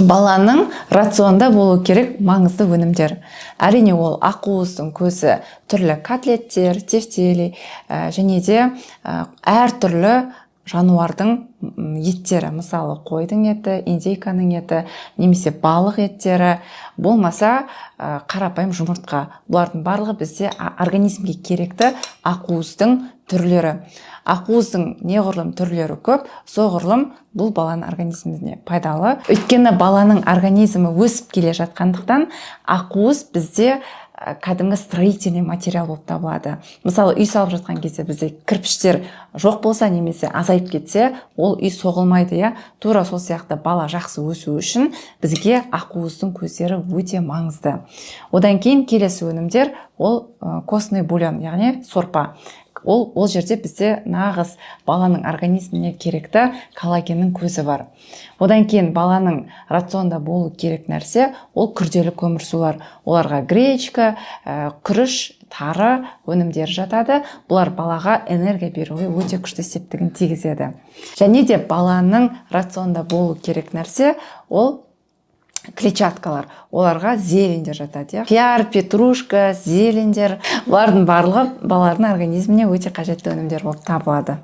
Баланың рационда болу керек маңызды өнімдер, әрине, ол ақуыздың көзі түрлі котлеттер, тефтели және де әртүрлі жануардың еттері, мысалы, қойдың еті, индейканың еті немесе балық еттері, болмаса қарапайым жұмыртқа. Бұлардың барлығы бізде организмге керекті ақуыздың түрлері. Ақуыздың неғұрлым түрлері көп, соғұрлым бұл баланың организміне пайдалы, өйткені баланың организмі өсіп келе жатқандықтан, ақуыз бізде кәдімгі строительный материал болып табылады. Мысалы, үй салып жатқан кезде бізде кірпіштер жоқ болса немесе азайып кетсе, ол үй соғылмайды, иә. Тура сол сияқты бала жақсы өсу үшін бізге ақуыздың көздері өте маңызды. Одан кейін келесі өнімдер ол костный бульон, яғни сорпа. Ол жерде бізде нағыз баланың организміне керекті коллагеннің көзі бар. Одан кейін баланың рационда болу керек нәрсе ол күрделі көмірсулар. Оларға гречка, күріш, тары өнімдері жатады. Бұлар балаға энергия беруге өте күшті септігін тигізеді. Және де баланың рационда болу керек нәрсе ол клетчаткалар. Оларға зелендер жатады, иә, қияр, петрушка, зелендер. Бұлардың барлығы балалардың организміне өте қажетті өнімдер болып табылады.